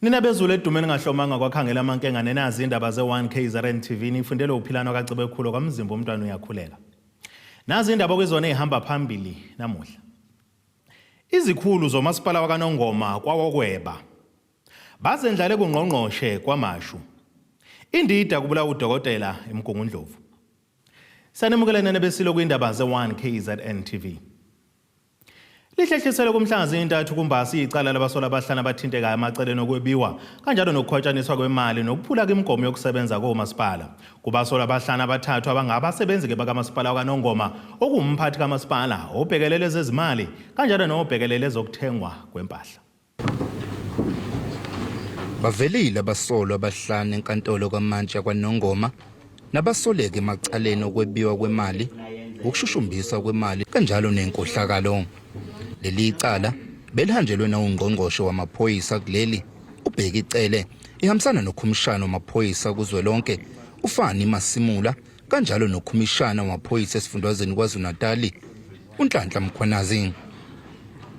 Nina bezulu edumeni ngahlomanga kwakhangela amankengane nazi indaba ze-1 KZN TV nifundele uphilano kaCebekhulu kwamzimba umntwana uyakhuleka. Nazi indaba okuyizona ezihamba phambili namuhla. Izikhulu zomasipala wakaNongoma kwawokweba bazendlale kungqongqoshe kwaMashu. Indida kubulawa udokotela eMgungundlovu. Sanimukela nene besilo kwindaba ze-1 KZN TV. Lihlehliselwe kumhlanga zintathu kuMbasa icala labasolwa abahlanu abathintekayo emaceleni okwebiwa kanjalo nokukhwatshaniswa kwemali nokuphula kwimigomo yokusebenza komasipala. Kubasolwa abahlanu abathathu abangabasebenzi-ke bakamasipala wakaNongoma okuwumphathi kamasipala obhekelele ezezimali kanjalo nobhekelele ezokuthengwa kwempahla. Bavelile abasolwa abahlanu enkantolo kaMantshi yakwaNongoma nabasoleka emacaleni okwebiwa kwemali, ukushushumbiswa kwemali kanjalo nenkohlakalo. Leli cala belihanjelwe nawungqongqoshe wamaphoyisa kuleli uBheki Cele ihambisana nokhomishana wamaphoyisa kuzwelonke uFani Masimula kanjalo nokhomishana wamaphoyisa esifundazweni KwaZulu-Natali uNhlanhla Mkhwanazi.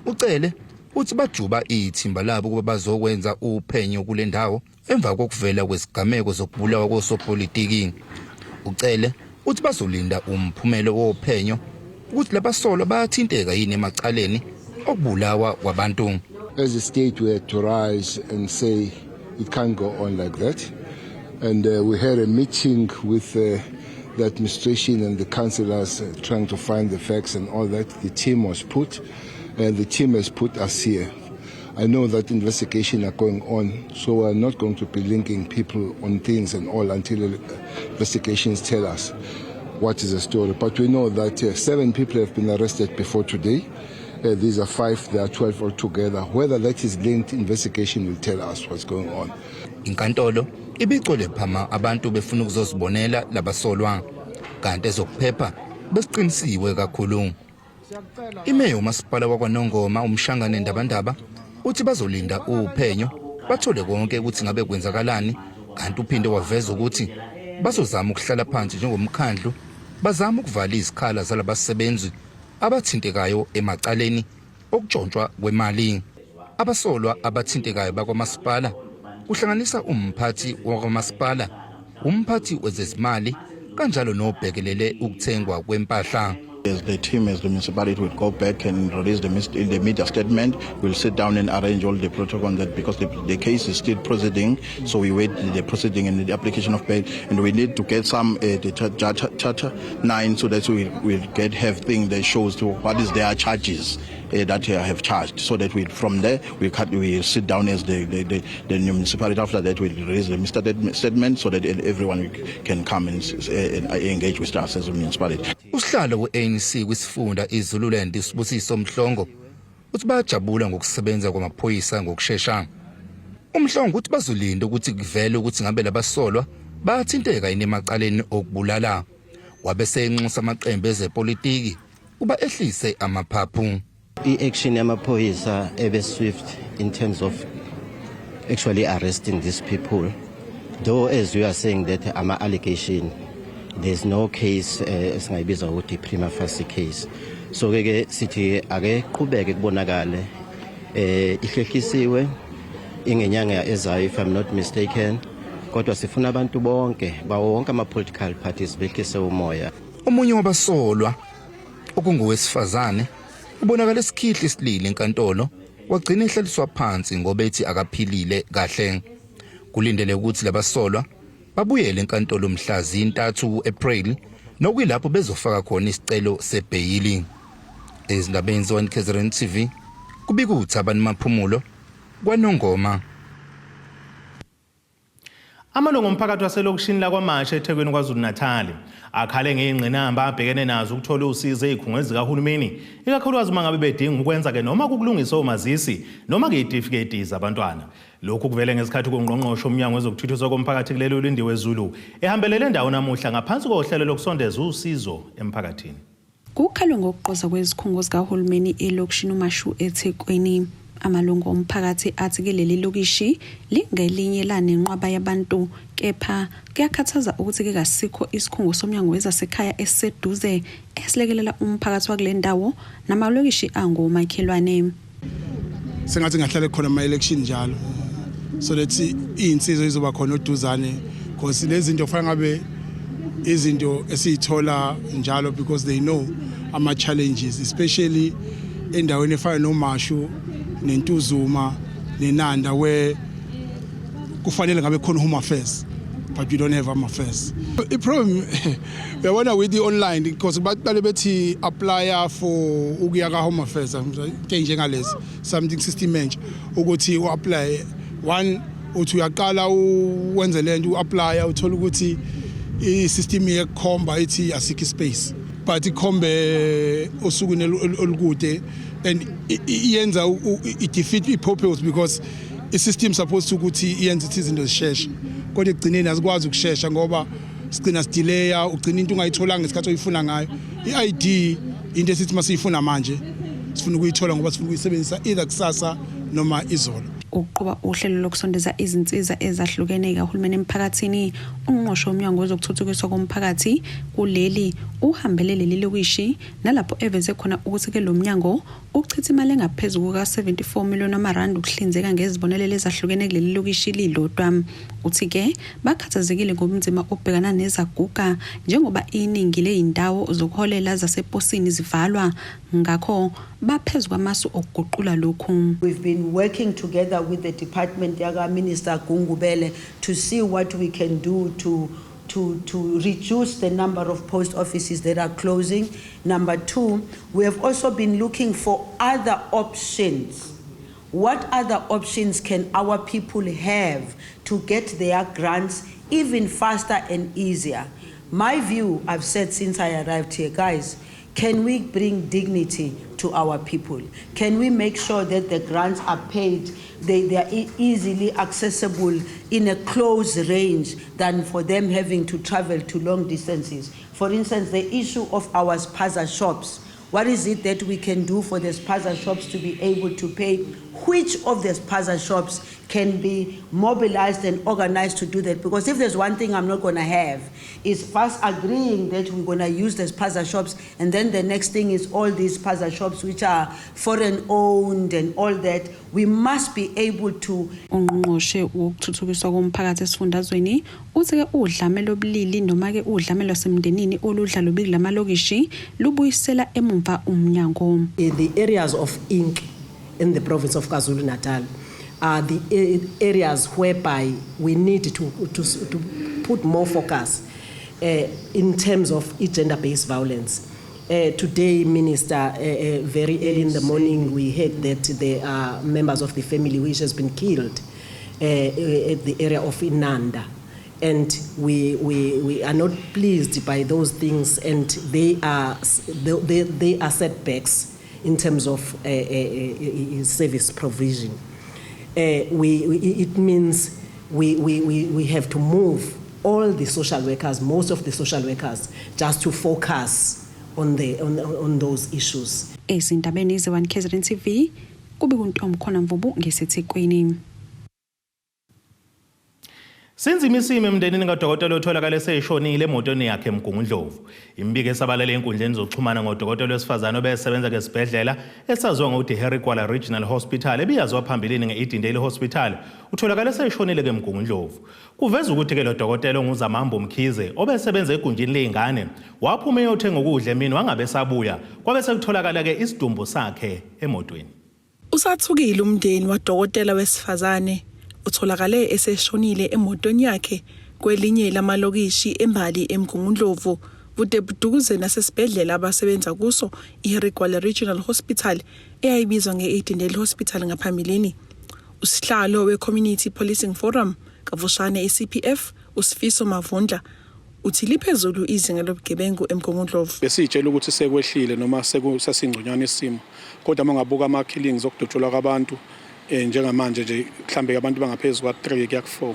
UCele uthi bajuba ithimba labo ukuba bazokwenza uphenyo kule ndawo emva kokuvela kwezigameko zokubulawa kosopolitiki. UCele uthi bazolinda umphumelo wophenyo ukuthi labasolwa bayathinteka yini emacaleni okubulawa kwabantu. As a state we had to rise and say it can't go on like that. And we had a meeting with the administration and the councillors trying to find the facts and all that. The team was put, and the team has put us here. I know that investigations are going on, so we're not going to be linking people on things and all until investigations tell us what is the story. But we know that 7 people have been arrested before today. These are 5, there are 12 altogether. Whether that is linked, investigation will tell us what's going on. Inkantolo ibigcwele phama abantu befuna ukuzozibonela labasolwa kanti ezokuphepha besiqinisiwe kakhulu. Imeya umasipala wakwaNongoma uMshangane Ndabandaba uthi bazolinda uphenyo bathole konke ukuthi ngabe kwenzakalani kanti uphinde waveza ukuthi bazozama ukuhlala phansi njengomkhandlu bazama ukuvala izikhala zalabasebenzi abathintekayo emacaleni okutshontshwa kwemali. Abasolwa abathintekayo bakwamasipala kuhlanganisa umphathi wakwamasipala, umphathi wezezimali kanjalo nobhekelele ukuthengwa kwempahla. As the team, as the municipality, will go back and release the media statement. We'll sit down and arrange all the protocol on that because the case is still proceeding. So we wait the proceeding and the application of bail, and we need to get some the charter 9 so that we will get have thing that shows to what is their charges that have charged. So that we from there we cut, we sit down as the municipality. After that, we release the statement so that everyone can come and engage with us as a municipality. Usihlalo we-ANC kwisifunda iZululand uSibusiso Mhlongo uthi bayajabula ngokusebenza kwamaphoyisa ngokushesha. UMhlongo uthi bazolinda ukuthi kuvele ukuthi ngabe labasolwa bayathinteka yini emacaleni okubulala. Wabe seyenxusa amaqembu ezepolitiki uba ehlise amaphaphu. I-action yamaphoyisa ebe swift in terms of actually arresting these people. Though as you are saying that ama allegation, there's no case esingayibiza ukuthi prima facie case. So ke sithi ake qhubeke kubonakale ihlehlisiwe ingenyanga ezayo if I'm not mistaken, kodwa sifuna abantu bonke bawo wonke ama political parties behlise umoya. Omunye wabasolwa okungowesifazane ubonakala esikhihla isilili enkantolo wagcina ehlaliswa phansi ngoba ethi akaphilile kahle. Kulindele ukuthi labasolwa babuyele enkantolo mhla zintathu ku-April nokuyilapho bezofaka khona isicelo sebheyili. Ezindabeni ze-1 KZN TV kubika uThabani Maphumulo kwaNongoma. Amalungu omphakathi waselokishini lakwaMashu eThekwini KwaZulu-Natal akhale ngey'ngqinamba abhekene nazo ukuthola usizo ey'khungweni zikahulumeni ikakhulukazi uma ngabe bedinga ukwenza-ke noma kukulungisa omazisi noma-ke iy'tifiketi zabantwana. Lokhu kuvele ngesikhathi kungqongqoshe umnyango wezokuthuthukiswa komphakathi kuleli uLindiwe Zulu ehambelele ndawo namuhla ngaphansi kohlelo lokusondeza usizo emphakathini. Kukhalwe ngokuqoza kwezikhungo zikahulumeni elokishini uMashu eThekwini. Amalungu omphakathi athi kuleli lokishi lingelinye lanenqwaba yabantu kepha kuyakhathaza ukuthi ke kasikho isikhungo somnyango wezasekhaya esiseduze esilekelela umphakathi wakule ndawo namalokishi angomakhelwane. Sengathi ngahlale khona ama-election njalo. So that iy'nsiza izoba khona oduzane, because lezi zinto kufanele ngabe izinto esiyithola njalo, because they know ama-challenges, especially endaweni efana noMashu neNtuzuma neNanda, where kufanele ngabe khona Home Affairs, but we don't have Home Affairs. I-problem, uyabona, with the online, because baqale bethi apply for ukuya ka Home Affairs, into enjengalezi, something system entsha ukuthi u-apply one, uthi uyaqala uwenze lento, u-apply, uthola ukuthi i-system iyakukhomba, ithi asikho space, but ikhombe osukwini olukude, and iyenza i-defeat i-purpose, because i-system supposed ukuthi iyenze ukuthi izinto zisheshe, kodwa ekugcineni azikwazi ukushesha ngoba sigcina sidelaya, ugcina into ungayitholanga ngesikhathi oyifuna ngayo. I-ID, into esithi masiyifuna manje, sifuna ukuyithola ngoba sifuna ukuyisebenzisa either kusasa noma izolo. Ukuqhuba uhlelo lokusondeza izinsiza ezahlukene kahulumeni emphakathini, ungqongqoshe womnyango wezokuthuthukiswa komphakathi kuleli uhambele leli lokishi, nalapho eveze khona ukuthi-ke lo mnyango uchitha imali engaphezu kuka-74 million amarandi ukuhlinzeka ngezibonelelo ezahlukene kuleli lokishi lilodwa. Uthi-ke bakhathazekile ngobunzima obhekana nezaguga, njengoba iningi ley'ndawo zokuholela zaseposini zivalwa, ngakho baphezu kwamasu okuguqula lokhu. We've been working together with the department yaka Minister Gungubele to see what we can do to reduce the number of post offices that are closing. Number two, we have also been looking for other options. What other options can our people have to get their grants even faster and easier? My view, I've said since I arrived here, guys, can we bring dignity to our people? Can we make sure that the grants are paid, they are easily accessible in a close range than for them having to travel to long distances? For instance, the issue of our spaza shops. What is it that we can do for the spaza shops to be able to pay? Which of the spaza shops can be mobilized and organized to do that? Because if there's one thing I'm not going to have, is first agreeing that we're going to use the spaza shops, and then the next thing is all these spaza shops which are foreign owned and all that. We must be able to Ungqongqoshe wokuthuthukiswa komphakathi esifundazweni uthi-ke udlame lobulili noma-ke udlame lwasemndenini oludla lubi kulamalokishi lubuyisela emumva umnyango. In the areas of ink in the province of KwaZulu-Natal are the areas whereby we need to put more focus in terms of gender-based violence. Today, Minister, very early in the morning, we heard that there are members of the family which has been killed at the area of Inanda. And we are not pleased by those things, and they are setbacks in terms of service provision. It means we have to move all the social workers, most of the social workers, just to focus on those issues. Ezindabeni ze-1 KZN TV, kube kuntomkhona Mvubu ngeseThekwini. Sinzima isimo emndenini kadokotela otholakale eseshonile emotweni yakhe eMgungundlovu. Imibiko esabalele enkundleni zokuxhumana ngodokotela wesifazane obesebenza kesibhedlela esaziwa ngokuthi Harry Gwala Regional Hospital, ebiyaziwa phambilini nge-Edendale Hospital, utholakale eseshonile ke eMgungundlovu. Kuveza ukuthi ke lo dokotela onguZamambo Mkhize obesebenza egunjini ley'ngane waphuma eyothenga ukudla emini, wangabe esabuya, kwabe sekutholakala ke isidumbu sakhe emotweni. Usathukile umndeni wadokotela wesifazane utholakale eseshonile emotweni yakhe kwelinye lamalokishi eMbali eMgungundlovu, bude buduze nasesibhedlela abasebenza kuso, iHarry Gwala Regional Hospital, eyayibizwa nge-Edendale Hospital ngaphambilini. Usihlalo we-Community Policing Forum, kafushane i-CPF, uSifiso Mavundla, uthi liphezulu izinga lobugebengu eMgungundlovu. Besiyitshela ukuthi sekwehlile noma sesingconywana isimo, kodwa uma ungabuka ama-killings, okudutshulwa kwabantu, njengamanje nje mhlambe abantu bangaphezulu kwa-3 kuya ku-4.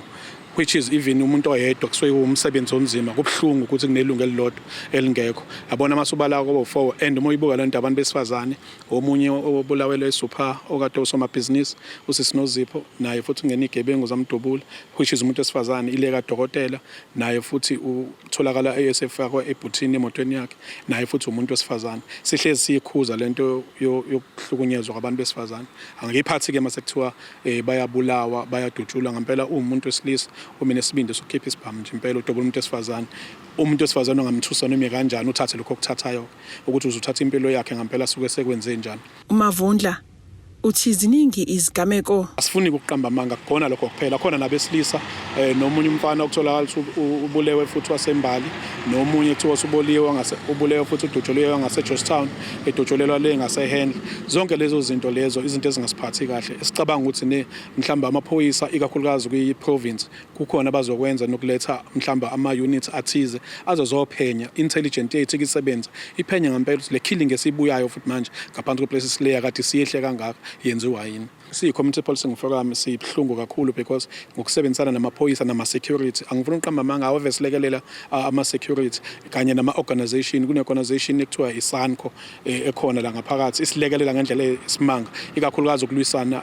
Which is even umuntu oyedwa kusuke umsebenzi onzima, kubuhlungu ukuthi kunelungu elilodwa elingekho. Yabona, masubala kobo 4 and uma uyibuka lento, abantu besifazane, omunye obulawelwe eSuper okade usomabhizinisi usisinozipho, naye futhi ungena igebengu zamdubula, which is umuntu wesifazane. Ile kadokotela naye futhi utholakala esefakwa ebhuthini emotweni yakhe, naye futhi umuntu wesifazane. Sihlezi siyikhuza lento yokuhlukunyezwa kwabantu besifazane. Angiyiphathi ke mase kuthiwa bayabulawa, bayadutshulwa. Ngempela uwumuntu wesilisa umi nesibindi sokukhipha isibhamu nje impela udubula umuntu wesifazane, umuntu wesifazane ongamthusa noma kanjani, uthathe lokho okuthathayo ukuthi uzuthatha impilo yakhe, ngempela suke sekwenze njani? UMavundla uthi ziningi izigameko. Asifuni ukuqamba amanga, kukhona lokho kuphela, khona nabesilisa, nomunye umfana okutholakala ukuthi ubulewe futhi wasembali, nomunye kuthiwa usuboliwe ngase ubulewe futhi udutshuliwe ngase Georgetown, edutshulelwa le ngase Handle. Zonke lezo zinto lezo izinto ezingasiphathi kahle, esicabanga ukuthi ne mhlamba amaphoyisa, ikakhulukazi kwi province, kukhona abazokwenza nokuletha mhlamba ama units athize azozophenya, intelligent yethu ikisebenza iphenya ngempela ukuthi le killing esibuyayo futhi manje ngaphansi kwe-Plessislaer kade siyehle kangaka yenziwa yini. Siyi-community policing forum sibuhlungu kakhulu because ngokusebenzisana namaphoyisa nama-security, angifuni ukuqamba amanga, awave silekelela ama-security kanye nama-organization. Kune-organization ekuthiwa i-SANCO ekhona la ngaphakathi, isilekelela ngendlela esimanga, ikakhulukazi ukulwisana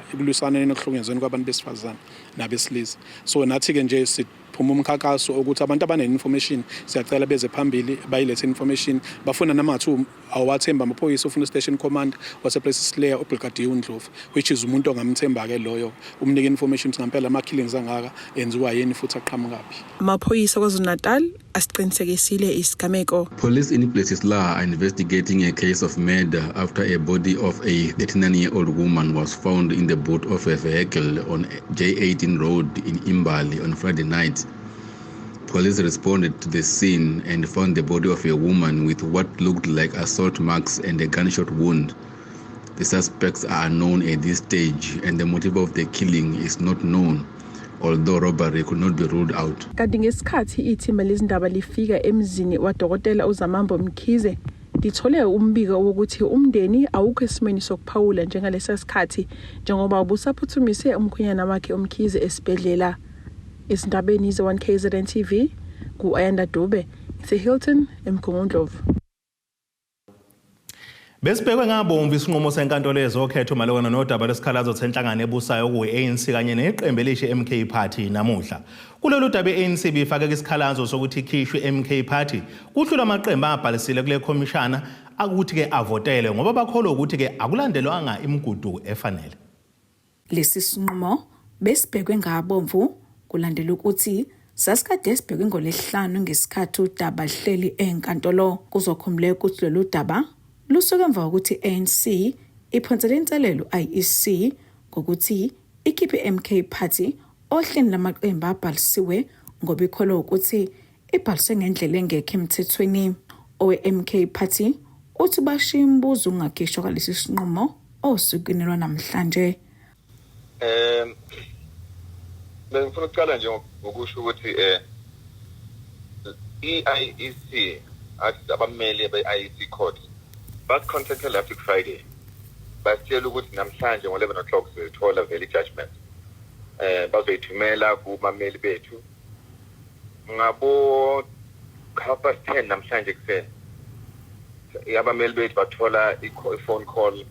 nokuhlukunyezweni kwabantu besifazane nabesilisa. So nathi-ke nje siphuma umkhankaso ukuthi abantu abane-information siyacela beze phambili, bayilethe information. Bafuna noma ngathiwa awathemba amaphoyisa, ufuna station commander wasePlessislaer, uBrigadier uNdlovu, which is umuntu ongamthemba-ke loyo, umnike information ukuthi ngampela ama-killings angaka enziwa yini futhi aqhamukaphi. Amaphoyisa KwaZulu-Natal asiqinisekisile isigameko. Police in Plessislaer are investigating a case of murder after a body of a 39-year-old woman was found in the boot of a vehicle on J18 Road in Imbali on Friday night. Police responded to the scene and found the body of a woman with what looked like assault marks and a gunshot wound. The suspects are unknown at this stage and the motive of the killing is not known, although robbery could not be ruled out. Kanti ngesikhathi ithimba lezindaba lifika emzini wadokotela uZamambo Mkhize, lithole umbiko wokuthi umndeni awukho esimweni sokuphawula njengalesa sikhathi, njengoba ubusaphuthumise umkhwenyana wakhe uMkhize esibhedlela. Ezindabeni ze-1 KZN TV, ku-Ayanda Dube, ngiseHilton, eMgungundlovu. Besibhekwe ngabomvu isinqumo senkantolo yezokhetho malungana nodaba lwesikhalazo senhlangano ebusayo okuyi-ANC kanye neqembu elisha MK Party namuhla. Kulolu daba i-ANC bifake isikhalazo sokuthi ikhishwe i-MK Party kuhlula amaqembu abhalisile kule khomishana ukuthi-ke avotele, ngoba bakholwa ukuthi-ke akulandelwanga imigudu efanele. Lesi sinqumo besibhekwe ngabomvu kulandela ukuthi sasikade sibhekwe ngoLwesihlanu ngesikhathi udaba lihleli enkantolo. Kuzokhumbuleka ukuthi lolu daba lusuke emva kokuthi i-ANC iphonsele inselelo IEC ngokuthi ikhiphe i-MK Party ohleni lamaqembu abhalisiwe, ngoba ikholwa ukuthi ibhaliswe ngendlela engekho emthethweni. Owe-MK Party uthi bashiya imibuzo ungakhishwa kwalesi sinqumo osukwini lwanamhlanje. Bengifuna ukuqala nje ngokusho ukuthi i-IEC, athi abameli be-IEC court basi-contacte last week Friday, basitshela ukuthi namhlanje ngo-11 o'clock sizoyithola vele i-judgment, bazoyithumela kubameli bethu. Ngabo 10:30 namhlanje ekuseni abameli bethu bathola i-phone call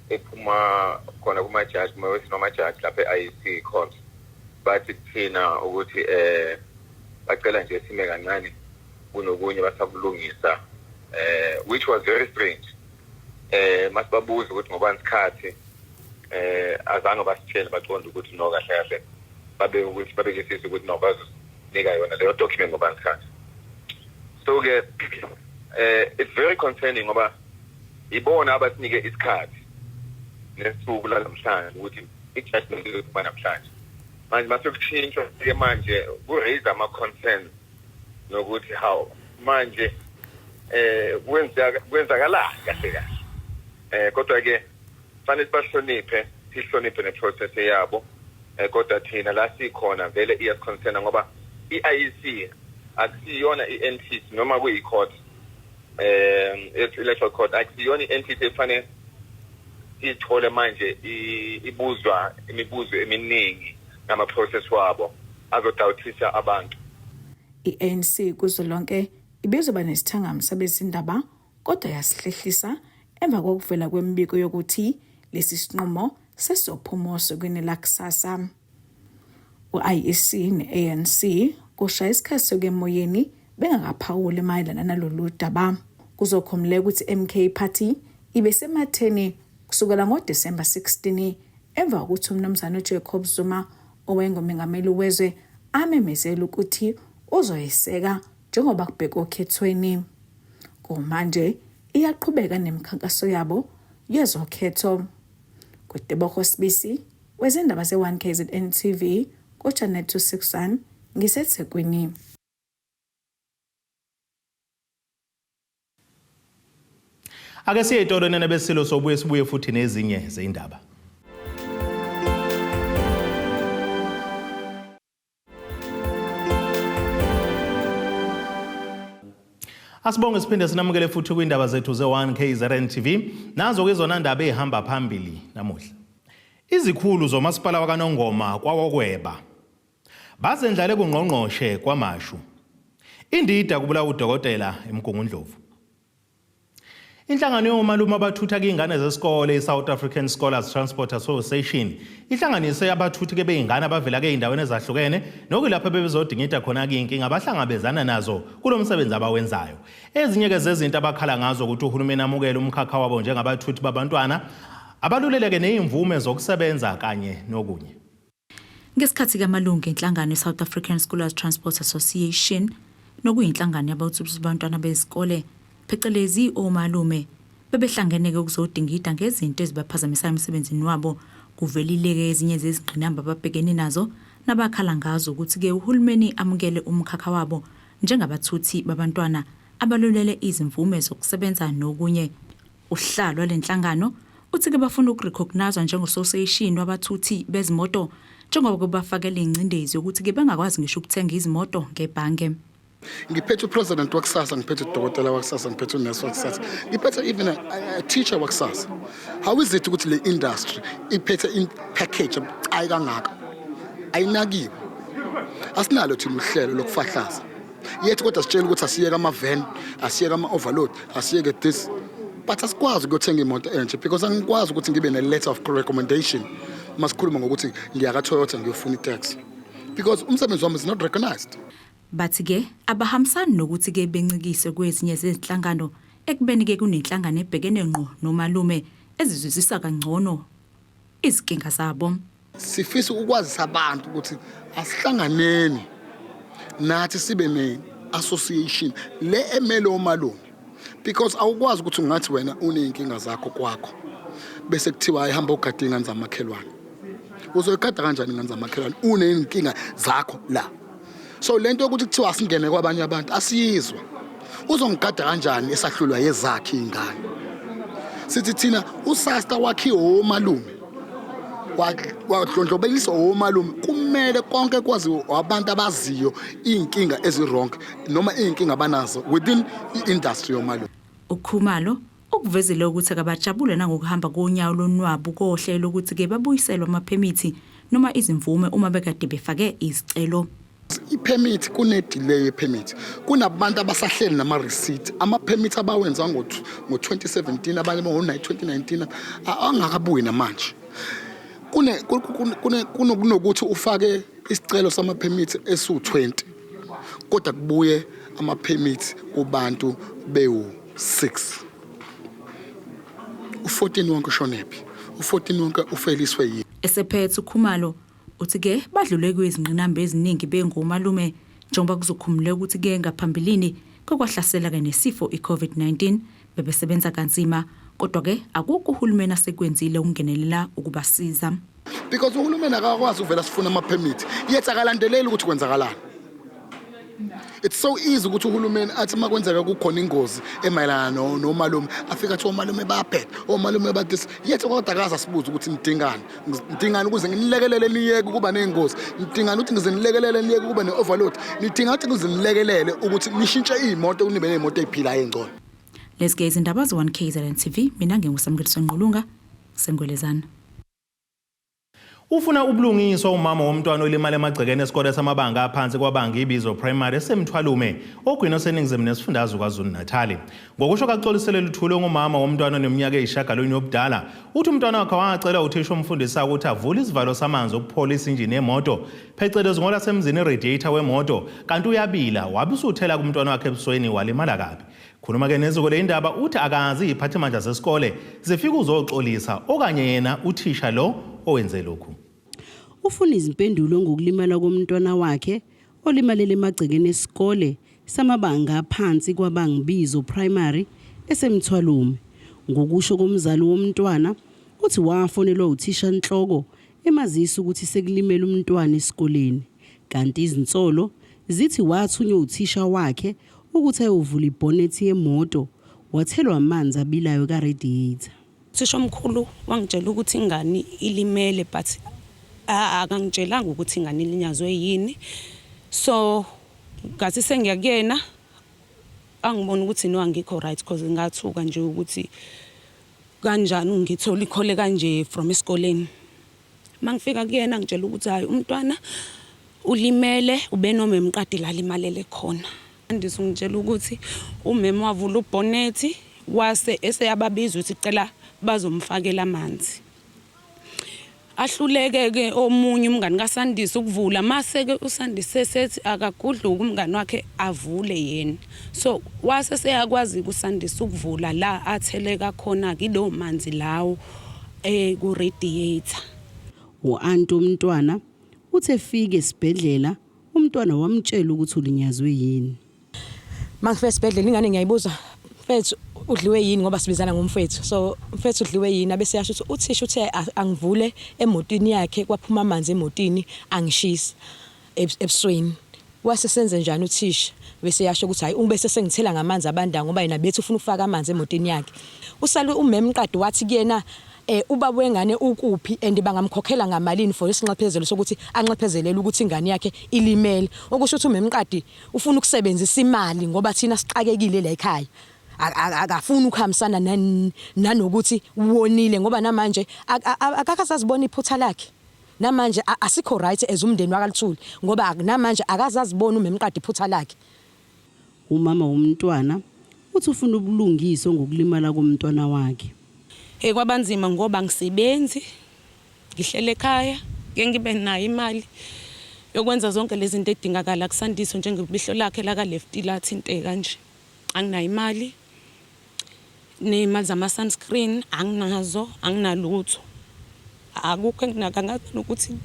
ephuma khona kumajaji, namajaji lapha e-IEC court, bathi kuthina ukuthi bacela nje sime kancane, kunokunye basakulungisa, which was very strange. Masibabuza ukuthi ngobani isikhathi, azange basitshele. Baqonda ukuthi no, kahle kahle babe ukuthi babekisise ukuthi no, bazonika yona leyo document ngobani isikhathi. So ke it's very concerning ngoba ibona abasinike isikhathi nesuku lanamhlanje ukuthi i-judgment izophuma namhlanje. Manje mase kushintshwa ke manje, ku-raise ama-concerns nokuthi how manje kwenzakalani kahle kahle. Kodwa ke fanele sibahloniphe, sihloniphe ne-process yabo, kodwa thina la sikhona vele iyasi-concern ngoba i-IEC akusiyona i-entity, noma kuyi-court, electoral court, akusiyona i-entity efanele siyithole manje ibuzwa imibuzo eminingi ngama-process wabo. azodawuthisa abantu. I-ANC kuzwelonke ibizoba nesithangami sabezindaba kodwa yasihlehlisa emva kokuvela kwemibiko yokuthi lesi sinqumo sesizophuma osukwini lakusasa. U-IEC ne-ANC kushaya isikhathi sokuya emoyeni bengakaphawuli mayelana nalolu daba. Kuzokhumbuleka ukuthi MK Party ibe sematheni kusukela ngoDisemba 16 emva kokuthi uMnumzane uJacob Zuma owayengumengameli wezwe amemezele ukuthi uzoyeseka njengoba kubhekwe okhethweni. Kumanje iyaqhubeka nemikhankaso yabo yezokhetho. KuTebogo Sibisi wezindaba ze-1 KZN TV kuChannel 261 ngiseThekwini. Ake siye etolo nene besilo sobuye sibuye futhi nezinye zeyindaba. Asibonge siphinde sinamukele futhi kwindaba zethu ze-1 KZN TV. Nazo ke zona ndaba ezihamba phambili namuhla. Izikhulu zomasipala wakaNongoma kwawokweba bazendlale kungqongqoshe kwaMashu. Indida kubulawa udokotela eMgungundlovu. Inhlangano yomalume abathutha kuyingane zesikole i-South African Scholars Transport Association ihlanganise abathuthi ke beyingane abavela keyindaweni ezahlukene nokuyilapho bebezodingida khona-ke iy'nkinga abahlangabezana nazo kulo msebenzi abawenzayo. Ezinye-ke zezinto abakhala ngazo ukuthi uhulumeni amukele umkhakha wabo njengabathuthi babantwana, abaluleleke ney'mvume zokusebenza kanye nokunye. Ngesikhathi kamalungu enhlangano iSouth African Scholars Transport Association nokuyinhlangano yabathuthi bantwana bezikole phecelezi omalume bebehlangene-ke ukuzodingida ngezinto ezibaphazamisayo emsebenzini wabo. Kuvelile-ke ezinye zezingqinamba ababhekene nazo nabakhala ngazo ukuthi-ke uhulumeni amukele umkhakha wabo njengabathuthi babantwana abalulele izimvume zokusebenza nokunye. Usihlalo wale nhlangano uthi-ke bafuna ukurecogniswa njengososeshini wabathuthi bezimoto njengoba kubafakela ingcindezi yokuthi-ke bengakwazi ngisho ukuthenga izimoto ngebhange. Ngiphethe upresident wakusasa, ngiphethe udokotela wakusasa, ngiphethe unesi wakusasa, ngiphethe even a teacher wakusasa. How is it ukuthi le industry iphethe in-package ebucayi kangaka ayinakiwe? Asinalo thina uhlelo lokufahlaza yethu, kodwa sitshela ukuthi asiyeke ama-van, asiyeke ama-overload, asiyeke this, but asikwazi ukuyothenga imoto entsha because angikwazi ukuthi ngibe ne-letter of recommendation masikhuluma ngokuthi ngiya ka-Toyota ngiyofuna i-taxi because umsebenzi wami is not recognized. Bathi-ke abahambisani nokuthi-ke bencikiswe kwezinye zezinhlangano ekubeni-ke kunenhlangano ebhekene ngqo nomalume ezizwisisa kangcono izinkinga zabo. Sifisa ukwazisa abantu ukuthi asihlanganeni nathi sibe ne-association le emele omalume because awukwazi ukuthi ungathi wena uney'nkinga zakho kwakho bese kuthiwa hayi hamba ugade iy'ngane zamakhelwane. Uzoyigada kanjani iy'ngane zamakhelwane uney'nkinga zakho la? So lento yokuthi kuthiwa asingene kwabanye abantu asiyizwa. Uzongigada kanjani esahlulwa yezakhe iy'ngane? Sithi thina usasta wakhiwe omalume, wadlondlobeliswa omalume, kumele konke kwaziwe abantu abaziyo iy'nkinga ezi-wrong noma iy'nkinga abanazo within i-industry yomalume. UKhumalo ukuvezile ukuthi akabajabule nangokuhamba konyawo lonwabu kohlelo lokuthi-ke babuyiselwe amaphemithi noma izimvume uma bekade befake izicelo. I-permit, kune-delay ye-permit, kunabantu abasahleli nama-receipt ama-permit abawenza ngo-2017, abanye ngo-2019 angakabuyi namanje. Kunokuthi ufake isicelo sama-permit esiwu-20 kodwa kubuye ama-permit kubantu bewu-6, u-14 wonke ushonephi? U-14 wonke ufeliswe yini? Esephethe uKhumalo uthi-ke badlule kwizingqinamba eziningi bengomalume njengoba kuzokhumuleka ukuthi-ke ngaphambilini kokwahlasela-ke nesifo i-COVID-19 bebesebenza kanzima, kodwa-ke akukho uhulumeni asekwenzile ukungenelela ukubasiza. Because uhulumeni akakwazi uvela sifuna ama-permit yet akalandeleli ukuthi kwenzakalani. It's so easy ukuthi uhulumeni athi uma kwenzeka kukhona ingozi emayelana nomalume afike athi omalume bayabheda, omalume bathi yethu, kodwa akaze asibuze ukuthi nidingani, nidingani ukuze nginilekelele niyeke ukuba ney'ngozi, nidingani ukuthi ngize nilekelele niyeke ukuba ne-overload, nidinga ukuthi ngize nilekelele ukuthi nishintshe iy'moto nibe ney'moto ey'philayo ey'ngcono. Lezi ke izindaba ze-1 KZN TV, mina nginguSamukeliso Ngqulunga, Sengwelezana. Ufuna ubulungiswa umama womntwana olimale emagcekeni esikole samabanga aphansi kwabanga Ibizo Primary eseMthwalume, ogwini oseningizimu nesifundazwe KwaZulu-Natal. Ngokusho kaXolisele Luthuli ongumama womntwana oneminyaka eyishagalolunye obudala, uthi umntwana wakhe wacela uthisha omfundisayo ukuthi avule isivalo samanzi okupholisa injini yemoto, phecelezi ngolasemzini i-radiator wemoto, kanti uyabila, wabe usuthela kumntwana wakhe ebusweni walimala kabi. Khuluma ke neziko le indaba uthi akazi iziphathimandla zesikole zifika uzoxolisa okanye yena uthisha lo owenze lokhu. Ufuna izimpendulo ngokulimala komntwana wakhe olimalele emagcekeni esikole samabanga aphansi kwaBangibizo Primary eseMthwalume. Ngokusho komzali womntwana, uthi wafonelwa uthishanhloko emazisa ukuthi sekulimele umntwana esikoleni, kanti izinsolo zithi wathunywa uthisha wakhe ukuthi ayovula ibhonethi yemoto, wathelwa amanzi abilayo ka-radiator. Uthisha omkhulu wangitshela ukuthi ingane ilimele but akangitshelanga ukuthi ingane ilinyazwe yini. So ngathi sengiya kuyena angibona ukuthi no angikho right cause ngathuka nje ukuthi kanjani ngithola ikhole kanje from esikoleni. Mangifika kuyena ngitshela ukuthi hayi umntwana ulimele ubenomemqadi la limalele khona. Andisa ungitshela ukuthi umeme wavula ubhonethi wase eseyababiza ukuthi cela bazomfakela amanzi. Ahluleke-ke omunye umngani kaSandisa ukuvula mase-ke uSandisa esethi akagudluke umngani wakhe avule yena. So wase seyakwazi-ke uSandisa ukuvula la atheleka khona-ke ilowo manzi lawo eh ku-radiator. U-anti womntwana uthe efika esibhedlela umntwana wamtshela ukuthi ulinyazwe yini. Mangifika esibhedlela ingane ngiyayibuza mfethu udliwe yini ngoba sibizana ngomfethu so mfethu udliwe yini abese yasho ukuthi uthisha uthe angivule emotini yakhe kwaphuma amanzi emotini angishisa ebusweni wase senze njani uthisha bese yasho ukuthi hayi ubese sengithela ngamanzi abandayo ngoba yena bethi ufuna ukufaka amanzi emotini yakhe usale umemqadi wathi kuyena eh ubaba wengane ukuphi and bangamkhokhela ngamalini for isinxephezelo sokuthi anxephezelele ukuthi ingane yakhe ilimele okusho ukuthi umemqadi ufuna ukusebenzisa imali ngoba thina sixakekile la ekhaya akafuni ukuhambisana nanokuthi wonile ngoba namanje akakasazibona iphutha lakhe namanje asikho right as umndeni wakaLuthuli ngoba namanje akazazibona umemqadi iphutha lakhe. Umama womntwana uthi ufuna ubulungiswa ngokulimala komntwana wakhe. Hey kwabanzima ngoba angisebenzi ngihlele ekhaya ngeke ngibe nayo imali yokwenza zonke lezi zinto edingakala kuSandiso njengebihlo lakhe laka left lathinteka nje anginayo imali ney'mali zama-sunscreen anginazo anginalutho akukho enginako angazi nokuthi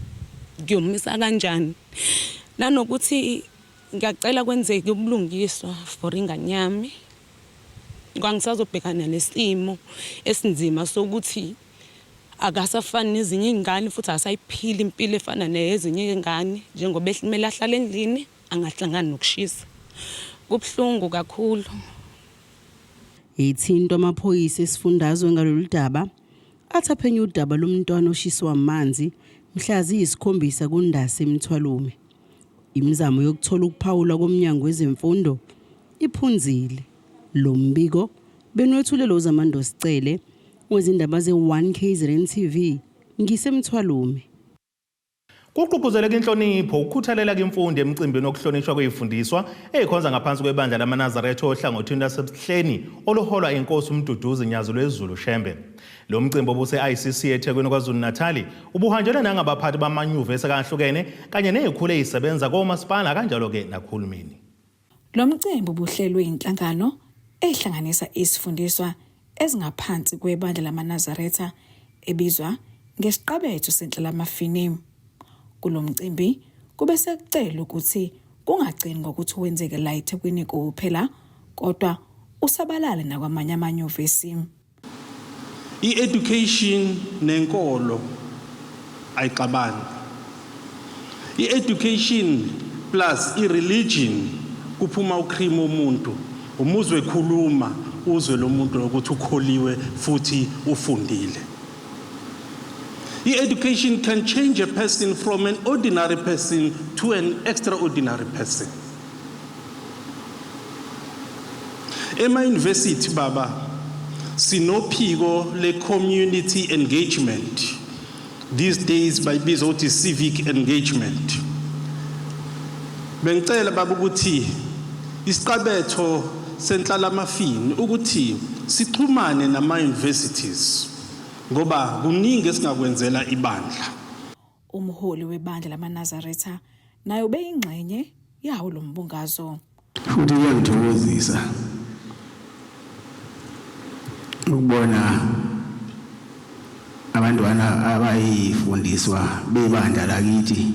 ngiyomisa kanjani nanokuthi ngiyacela kwenzeke ubulungiswa for ingane yami ngisazobhekana nesimo esinzima sokuthi akasafani nezinye iy'ngane futhi akasayiphili impilo efana neyezinye iy'ngane njengoba kumele ahlale endlini angahlangani nokushisa kubuhlungu kakhulu. Ethintwa amaphoyisa esifundazwe ngalolu daba, athi aphenya udaba lomntwana oshiswa amanzi mhla ziyisikhombisa kuNdasa eMthwalume. Imizamo yokuthola ukuphawula koMnyango wezeMfundo iphunzile. Lo mbiko beniwethulelwa uZamando Sicele wezindaba ze-1 KZN TV ngiseMthwalume. Kugqugquzeleka inhlonipho, ukukhuthalela kwimfundo emcimbini wokuhlonishwa kwezifundiswa ezikhonza ngaphansi kwebandla lamaNazaretha ohlangothini lwaseBuhleni oluholwa inkosi uMduduzi Nyazi lweZulu Shembe. Lo mcimbi obuse-ICC eThekwini KwaZulu-Natali ubuhanjelwe nangabaphathi bamanyuvesi akahlukene kanye nezikhulu ezisebenza komasipala kanjalo-ke nakuhulumeni. Lo mcimbi ubuhlelwe inhlangano ehlanganisa izifundiswa ezingaphansi kwebandla lamaNazaretha ebizwa ngesiqabetho senhlalamafinim. Kulo mcimbi kube sekucelwa ukuthi kungagcini ngokuthi wenzeke la eThekwini kuphela kodwa usabalale nakwamanye amanyuvesi. I-education nenkolo ayixabani. I-education plus i-religion kuphuma ucream womuntu. Umuzwe ekhuluma uzwe lo muntu ukuthi ukholiwe futhi ufundile. I-education can change a person from an ordinary person to an extraordinary person. Ema-university baba sinophiko le-community engagement. These days bayibiza ukuthi civic engagement. Bengicela baba ukuthi isiqabetho senhlalamafini ukuthi sixhumane nama universities ngoba kuningi esingakwenzela ibandla. Umholi webandla lamaNazaretha naye ubeyingxenye yawo lo mbungazo. Futhi kuyangithokozisa ukubona abantwana abayifundiswa bebandla lakithi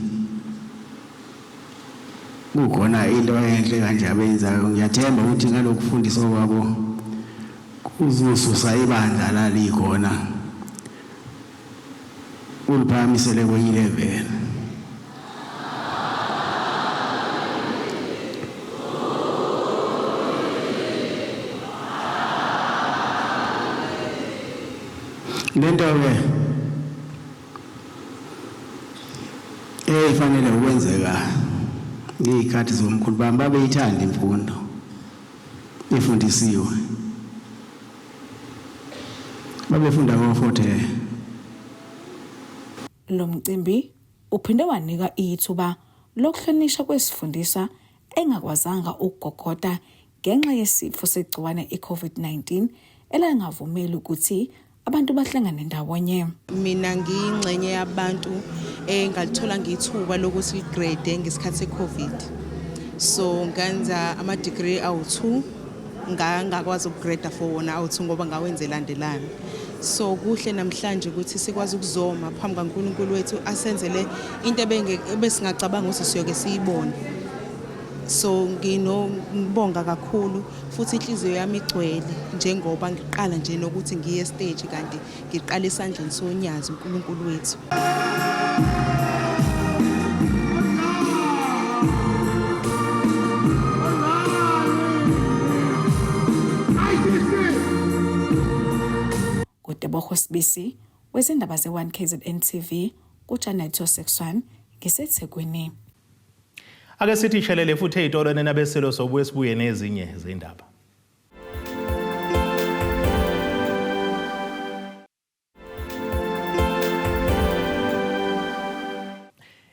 kukhona into enhle kanje abenzayo. Ngiyathemba ukuthi ngalokufundiswa kwabo kuzosusa ibandla lalikhona uliphakamisele kwenye level. Lento ke eyifanele ukwenzeka ngey'khathi zomkhulu bami, babeyithanda imfundo ifundisiwe, babefunda ko-Fort Hare. Lo mcimbi uphinde wanika ithuba lokuhlonishwa kwesifundiswa engakwazanga ukugogoda ngenxa yesifo segciwane i-COVID-19 elangavumeli ukuthi abantu bahlangane ndawonye. Mina ngiyingxenye yabantu engalithola ngithuba lokuthi ligrade ngesikhathi se-COVID. So ngenza ama-degree awu-2, ngangakwazi ukugrade for wona awu-2 ngoba ngawenze elandelana. So kuhle namhlanje ukuthi sikwazi ukuzoma phambi kaNkulunkulu wethu asenzele into ebesingacabanga ukuthi siyoke siyibone. So ngibonga kakhulu futhi inhliziyo yami igcwele njengoba ngiqala nje nokuthi ngiye stage kanti ngiqala esandleni sonyazi uNkulunkulu wethu. Kutebogo Sibisi wezindaba ze-1 KZN TV kuChannel 261 ngiseThekwini. Ake sithi shelele futhi ey'tolo nenabeselo sobuye sibuye nezinye zendaba.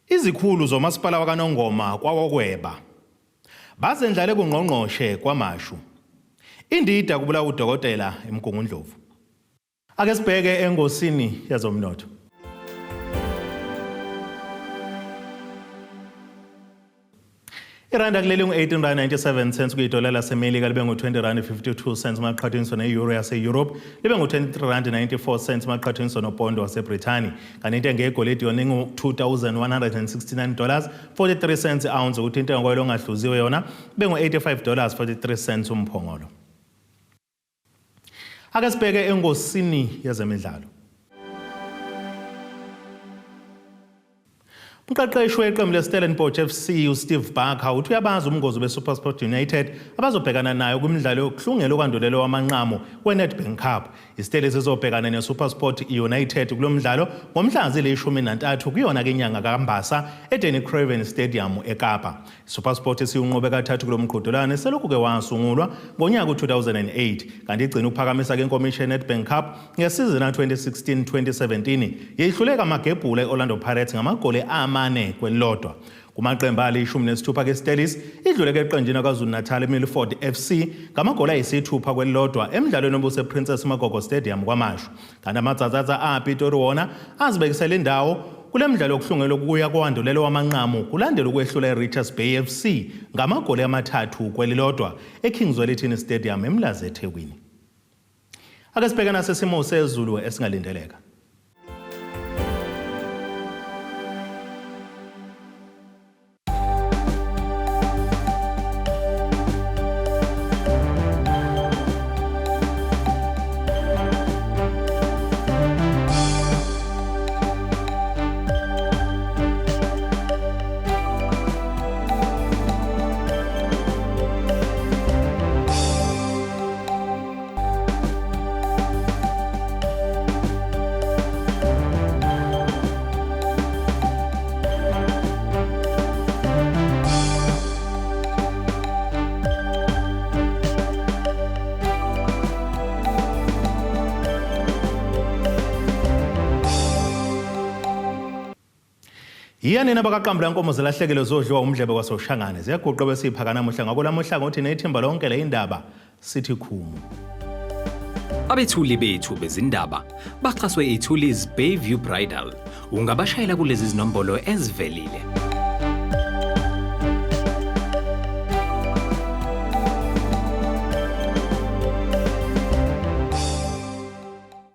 Izikhulu zomasipala wakaNongoma kwaWokweba bazendlale kungqongqoshe kwaMashu. Indida kubulawa udokotela eMgungundlovu. Ake sibheke engosini yezomnotho. Iranda kuleli ngu-18 rand 97 cents kuyidola laseMelika libe ngu-20 rand 52 cents maqhathaniswa ne-euro yase-Europe libe ngu-23 rand 94 cents maqhathaniswa nopondo waseBrithani. Kanti intengo yegolide yona ingu-2169 dollars 43 cents ounce, ukuthi intengo kwelo ongahluziwe yona ibe ngu-85 dollars 43 cents umphongolo. Ake sibheke engosini yezemidlalo. Umqeqeshi weqembu leStellenbosch FC uSteve Barker uthi uyabazi ubungozi beSuperSport United abazobhekana nayo kwimidlalo yokuhlungela ukwandulelwa wamanqamu weNedbank Cup. IStellies izobhekana neSuperSport United kulo mdlalo ngomhla zili-13 kuyona ke inyanga kaMbasa eDanny Craven Stadium eKapa. SuperSport isiyunqobe kathathu kulo mqhudelwano selokhu ke wasungulwa ngonyaka u-2008, kanti igcina ukuphakamisa ke inkomishi yeNedbank Cup ngesizini ka-2016-2017 yehluleka amagebhula e-Orlando Pirates ngamagoli 4 kwelilodwa. Kumaqembu ali-16 ke Stellies idluleke eqenjini KwaZulu-Natal eMilford FC ngamagoli 6 kwelilodwa emdlalweni obuse-Princess Magogo Stadium kwaMashu. Kanti amatsatsa aPitori wona azibekisela indawo kule mdlalo yokuhlungela ukuya kowandulela wamanqamu kulandela ukwehlula iRichards Bay FC ngamagoli 3 kwelilodwa eKing Zwelithini Stadium eMlazi eThekwini. Ake sibheke nasesimo sezulu esingalindeleka. Yiya nina bakaqambula nkomo zilahlekele zodliwa umdlebe kwasoshangane ziyaguqa besiphaka namuhla ngakho lamuhla ngothi nethimba lonke le indaba sithi khumu. Abethuli bethu bezindaba baxhaswe iThuli's Bayview Bridal. Ungabashayela kulezi zinombolo ezivelile.